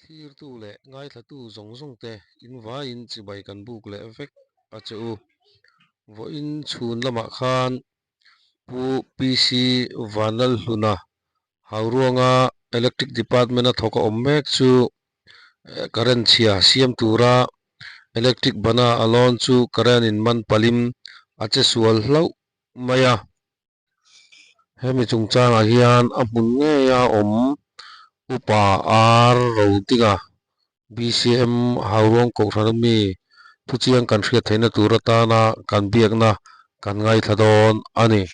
Thlirtu leh ngaithlatu zawng zawng te in vaiin chibai kan buk leh vek a che u. Vawiin chhun lamah khan Pu PC Vanlalhluna Hauruanga Electric Department a thawk a awm mek chu current chhia siam tura electric bana a lawn chu current in man palim a che sual hlauh mai a. Hemi chungchangah hian a hmun ngeia awm Upa R Rodinga BCM Hauruang Kohhran ami thuchiang kan hriat theihna tur atana kan biakna kan ngaithla dawn a ni.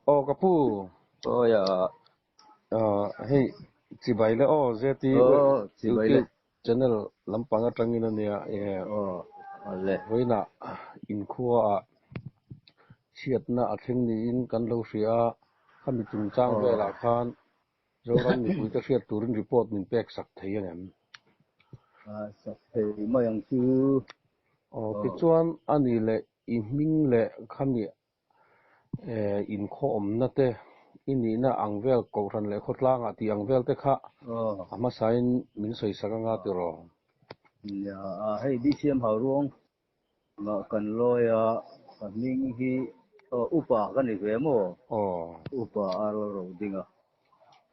Aw ka pu. Awi a. Hei chibai le aw ZT YouTube channel lampang atangin a nia Aw le. Vawiinah inkhua ah chhiatna a thleng niin kan lo hria a, khami chungchang velah khan Zoram mipuite hriat turin report min pek sak thei ang em? Sak thei mai ang chu. Aw tichuan a ni leh i hming leh khami inkhawmna te i nihna ang vel Kohhran leh khawtlangah tih ang vel te kha a hmasain min sawi sak anga tiraw? Nia, hei BCM Hauruang ngah kan lawi a, ka hming hi upa ka ni ve maw? Upa a lo ro ding a,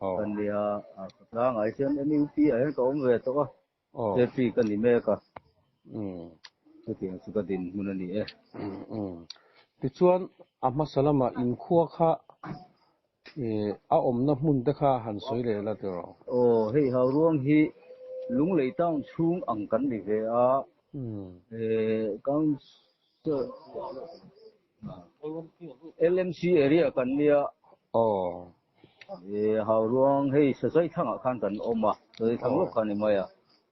ka nia, khawtlangah hi chuan NUP ah hian ka awm ve tawh a. Safety ka ni mek a, chutiang chu ka dinhmun a ni e. Tichuan a hmasa lamah inkhua kha a awmna hmun te kha han sawi leh la tiraw? Aw, hei Hauruang hi Lunglei town chhung ang kan ni ve a, Council LMC area kan nia. Aw. Hauruang hei Sazai thangah khan kan awm a, Sazai thang lawk kha a ni mai a.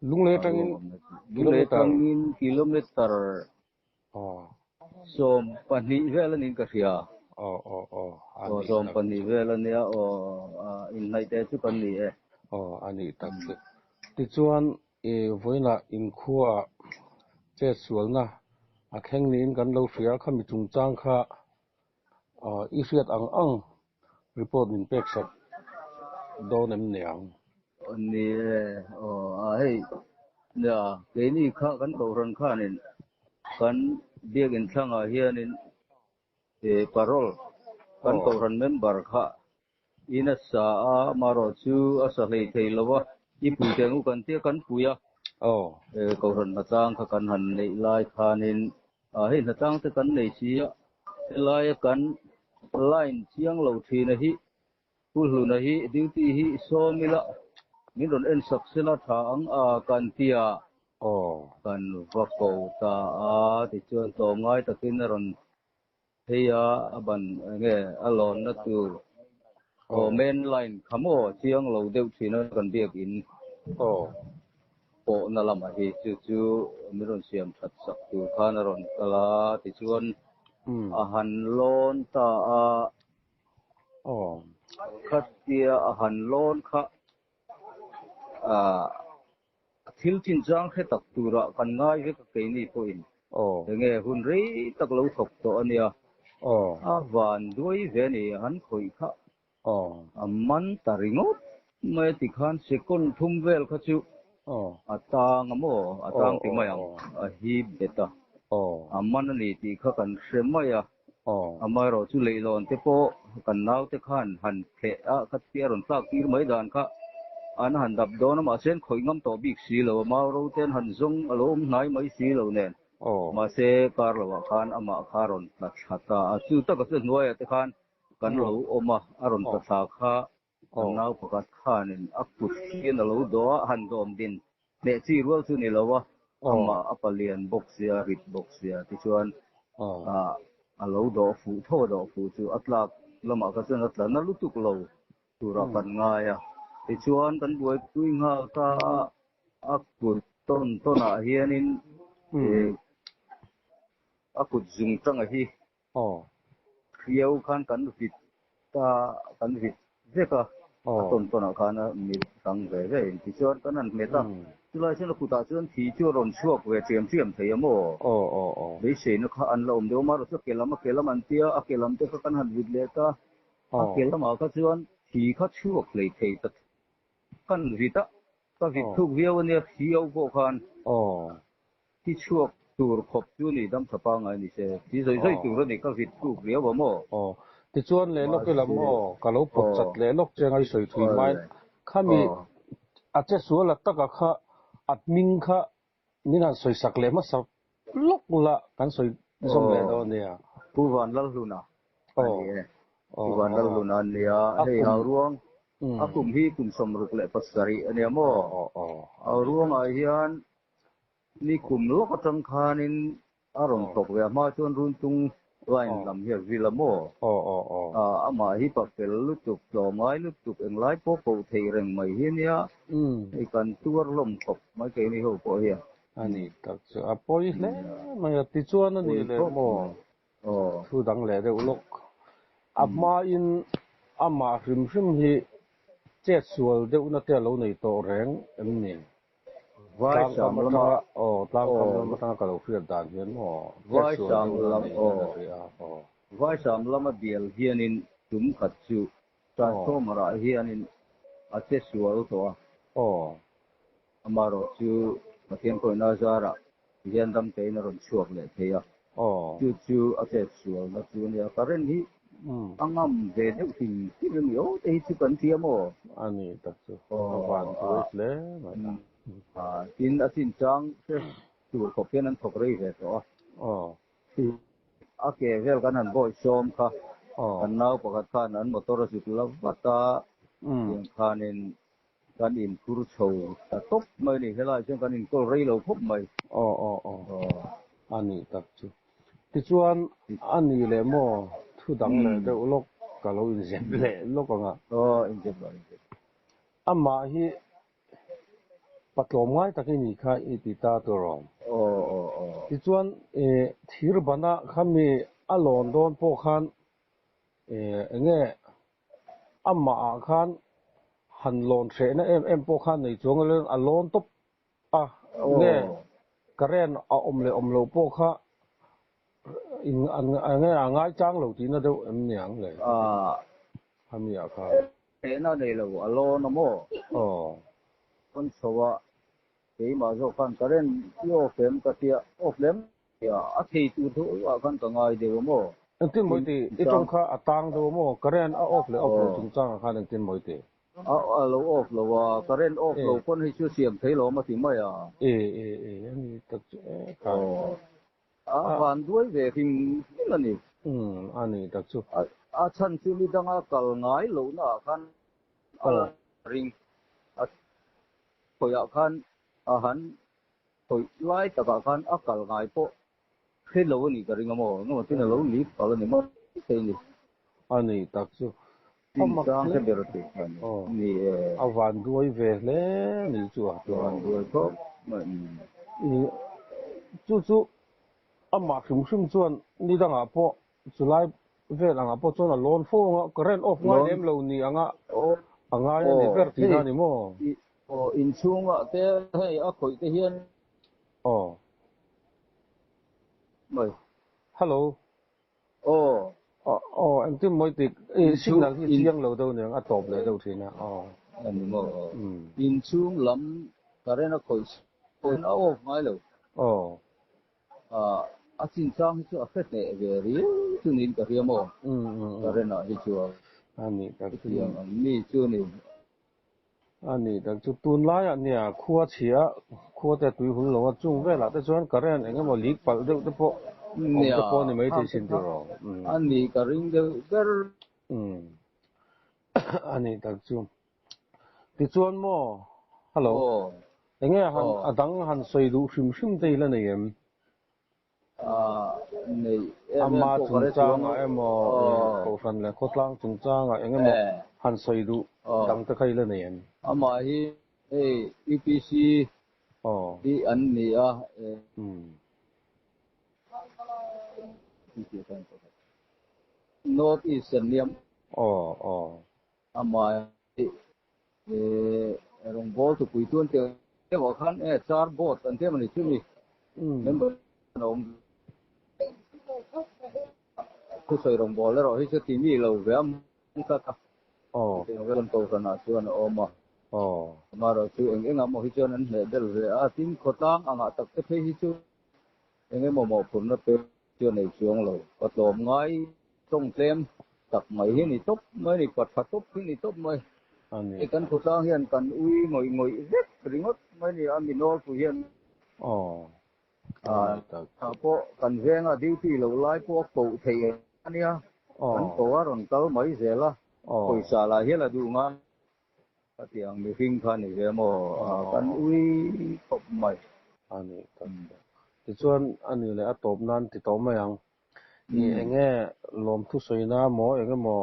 Lunglei atangin Lunglei atangin kilometer 12 vel a niin ka hria. Aw aw aw. Aw 12 vel a nia aw inhnaih te chu kan ni e. Aw a nih tak chu. Tichuan I vawiinah inkhuaah chetsualna a thleng niin kan lo hria a, khami chungchang kha i hriat ang ang report min pek sak dawn em niang? Ni e, aw hei nia keini kha kan kohhran khanin kan biakin thlangah hianin Parole kan kohhran member kha in a sa a, amaherawh chu a sa hlei thei lo a, i pui teh ang u kan tia kan pui a, kohhran hnatlang kha kan han neih lai khanin hei hnatlang te kan nei si a, helaia kan line chiang lo thina hi Pu Hluna hi duty hi sawm ila min rawn en sak sela tha ang a kan ti a, kan va ko ta a tichuan tlawmngai takin a rawn phei a, a ban enge a lawnna tur aw main line kha maw chiang lo deuh thin a kan biakin pawhna lamah hi chu chu min rawn siam that sak tur khan a rawn kal a tichuan a han lawn ta a. Khatia a han lawn kha thil chinchang hre tak turah kan ngai vek a keini pawhin enge hun rei tak lo thawk tawh a nia. A van duai ve a ni a han khawih kha a man ta ringawt mai a tikhan second thum vel kha chu a tang a maw a tang ti mai ang a hip bet a a man a ni tih kha kan hre mai a. Amaherawh chu leihlawn te pawh kan naute khan han thleh a, khatia rawn tlak tir mai dan kha an han dap dawn a, mahse an khawih ngam tawh bik si lo a, mau ro te an han zawng a lo awm hnai mai si lo nen. Mahse kar loah khan amah kha a rawn tla thla ta a, chu taka chu hnuaiah te khan kan lo awm a, a rawn tla thla kha kan nau pakhat khanin a kut hian a lo dawh a, han dawm din hneh chi rual chu ni lo a, amah a palian bawk sia, a rit bawk sia tichuan a lo dawh fuh tho a dawh fuh chu a tlak lamah kha chuan a tla na lutuk lo turah kan ngai a, tichuan kan buaipui nghal ta a, a kut tawn tawnah hianin a kut zung tanga hi Hriau khan kan vit ta, kan vit vek a, a tawn tawnah khan a mit dang ve ve in tichuan kan han hmet a, chulai chuan a kutah chuan thi chu a rawn chhuak ve ṭiam ṭiam thei a maw? Beiseina kha an la awm deuh a, amaherawhchu chu a ke lam a ke lam an tia, a ke lam te kha kan han vit leh ta, a ke lamah kha chuan thi kha chhuak hlei thei ta kan vit a. Ka vit thuk viau ania CO pawh khan thi chhuak tur khawp chu ni dam tha pangngai ni se thi zawi zawi tur a ni ka vit thuk riau a maw? Aw tichuan leh lawk ila maw ka lo pawt chat leh lawk che ngai sawi thui mai khami a che sual a taka kha a hming kha min han sawi sak leh hmasa lawk la kan sawi zawm leh dawn nia. Pu Vanlalhluna a ni e. Pu Vanlalhluna a nia hei Hauruang a kum hi kum 67 a nia maw? Hauruangah hian ni kum lawk atang khanin a rawn thawk ve a hma chuan Runtung line lam hi a vil a maw? Amah hi pa fel lutuk, tlawmngai lutuk, englai pawh koh theih reng mai hi a nia. Hei kan tuar hlawm khawp mai keini ho pawh hian. A ni tak chu a pawi hle mai a, tichuan a nih leh maw? Thu dang leh deuh lawk. A hmain amah hrim hrim hi chet sual deuhna te a lo nei tawh reng em ni? Tlangkam atanga aw tlangkam lam atanga ka lo hriat dan hian maw chet sual deuhna nei hian a hria a aw. Vaisam lama bial hianin tum khat chu transformer ah hianin a che sual tawh a. Aw. Amaherawh chu Pathian kawihna zarah hian dam tein a rawn chhuak leh thei a. Chu chu a chet sualna chu a nia. Current hi a ngam ve deuh hrim hrim em ni aw te hi chu kan tia maw? A ni tak chu a van tuai hle mai a. Tin a chinchang hre tur khawp hian an thawk rei ve tawh a. A ke vel kan han bawi sawm kha kan nau pakhat khan an motor a zuk la vat a, tiang khanin Kan inphur chho ta tawp mai a ni. Helaiah chuan kan inkawl rei lo khawp mai. Aw aw aw. A nih tak chu. Tichuan a ni leh maw thu dang leh deuh lawk ka lo inzep leh lawk ang a. Aw inzep lo inzep. Amah hi patlawm ngai tak i nih kha i ti ta tur awm. Aw aw aw. Tichuan thir bana khami a lawn dawn pawh khan eng nge Amah ah khan han lawn hrehna em em pawh khan nei chuang lo a lawn tawp a, nge current a awm leh awm lo pawh kha nge a ngaichang lo tihna deuh em ni ang le khami ah khan. Hrehna nei lo a lawn a maw? Aw. Rawn chho a, keimah zawk khan current i off em ka tia, off lem A thei tur deuh ah khan ka ngai deuh a maw? Engtin mawi ti? I tawng kha a tang deuh a maw? Current a off leh off loh chungchang ah khan engtin mawi ti? A lo off lo a, current off lo pawn hei chu siam thei lo a ti mai a. E e e a ni tak chu e khai. A van duai ve hrim hrim a ni. Umm a ni tak chu. A chhan chu ni danga kal ngai lohna ah khan a la ring a khawiah khan a han Khawih lai takah khan a kal ngai pawh hre lo a nih ka ring a maw? Engemaw tin a lo lip palh a ni maw thei ni. A ni tak chu a mak hle ber tih kha ni. Ni e. A van duai ve hle ni chu a tur. A van duai khawp mai. Chu chu amah hrim hrim chuan ni dangah pawh chulai vel angah pawh chuan a lawn fo anga current off ngai lem lo ni anga a ngai a ni ber tihna a ni maw? Aw inchhungah te hei a khawih te hian. Aw. Mai. Hello. Aw. Aw engtin mawi tik i signal hi chiang lo deuh aniang a tawp leh deuh thin a. Aw. A ni maw. Inchhung lam current a khawih pawhin a off ngai lo. Aw. A chinchang hi chu a hre hneh ve riau chu niin ka hria maw. Current ah hi chuan. A nih tak chu. Hetiang ang mi chu a ni. A ni tak chu tunlaiah nia khua chhia khua te tui hul lo a chung velah te chuan current eng emaw leak palh deuh te pawh awm te pawh a ni maithei sin tih rawh. A ni ka ring deuh ber. A ni tak chu. Tichuan maw hello enge han a dang han sawi duh hrim hrim te i la nei em? Ama chungchangah emaw Kohhran leh khawtlang chungchangah eng emaw han sawi duh dang te kha i la nei em? Amah hi hei UPC hi an ni a. North East an nia. Amah hi rawngbâwl tupui chu an ti deuh ah khan e char board an ti em a ni chumi member an awm thusawi rawngbâwl erawh hi chu ti mi lo ve a tlat a hetiang vel an kohhran ah chuan a awm a. Aw. Amaherawhchu eng engah maw hi chuan an hneh bel ve a, tin khawtlang angah tak te phei hi chu eng emaw mawhphurhna pek chu a nei chuang lo. Ka tlawm ngai tawng tlem tak mai hi a ni tawp mai a ni, pa tha tawp hi a ni tawp mai. Hei kan khawtlang hian kan ui ngawih ngawih vek ringawt mai a ni a, mi nawlpui hian. Aw. Ah pawh kan venga duty loh lai pawh a koh theih a nia, kan ko a rawn kal mai zel a, pawisa lah hian a duh ngai khatiang mihring kha ni ve maw, kan ui khawp mai. A ni tak tak. Tichuan a ni leh a tawp nan ti tawh mai ang. I enge lawmthu sawina maw eng emaw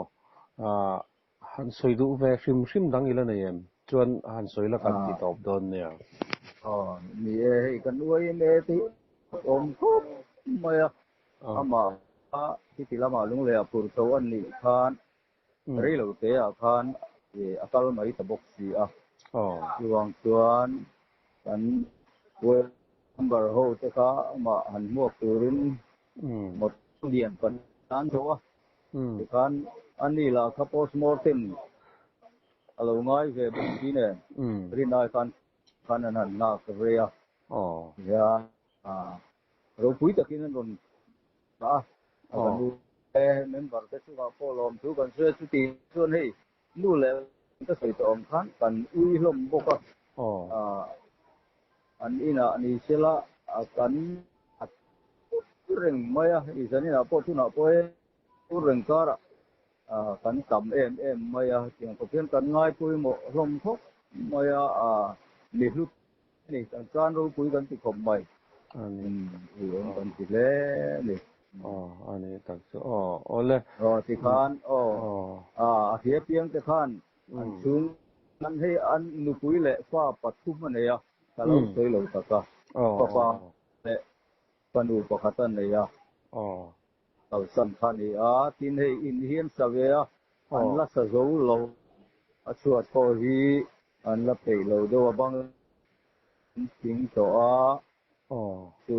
han sawi duh ve hrim hrim dang i la nei em? Chuan han sawi la kan ti tawp dawn nia. Aw ni e, hei kan YMA te hi awm khawp mai a, amah khiti lamah lunglei ah phur tho an nih khan rei lo te ah khan a kal mai ta bawk si a. Chuvang chuan kan member ho te kha amah han hmuak turin motor lian kan tan tho a, tikhan ani lah kha postmortem a lo ngai ve bawk si nen rinai khan khan an han nghak rei a, tihian ropui takin an rawn dah a, a kan u te member te chungah pawh lawmthu kan sawi a, chuti chuan hei Nu leh ka sawi tawh ang khan kan ui hlawm bawk a, an inah ni sela kan at reng mai a, i zaninah pawh tunah pawh he tur reng karah kan tam em em mai a, tiang khawp hian kan ngai pawimawh hlawm khawp mai a, mi hlut a ni, kan tan ropui kan ti khawp mai, ui awm kan ti hle a ni. Aw a ni tak chu aw awle. Aw tikhan aw a hria piang te khan an chhung an hei an nupui leh fa pathum a nei a, ka lo sawi lo tak a, fapa leh fanu pakhat a nei a, kalsan kha a ni a, tin hei in hi an sa ve a, an la sa zo lo, a chhuat pawh hi an la peih lo deuh a, bang an thing tawh a, chu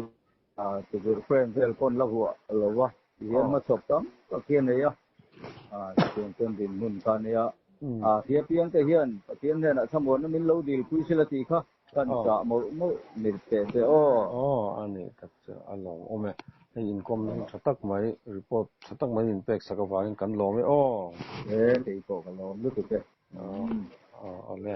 Tukverh frame vel pawn la vuah lo va, tihian hmachhawp tam tak hi a nei a, chutiang chuan dinhmun kha a nia. Hria piang te hian Pathian hnenah thlamuanna min lo dilpui sila tih kha kan chah mawlh mawlh ni teh se aw. Aw a nih tak chu a lawm awm e. Hei inkawmna hi tha tak mai, report tha tak mai min pek sak avangin kan lawm e aw. E, keipawh ka lawm lutuk e. Aw, awle.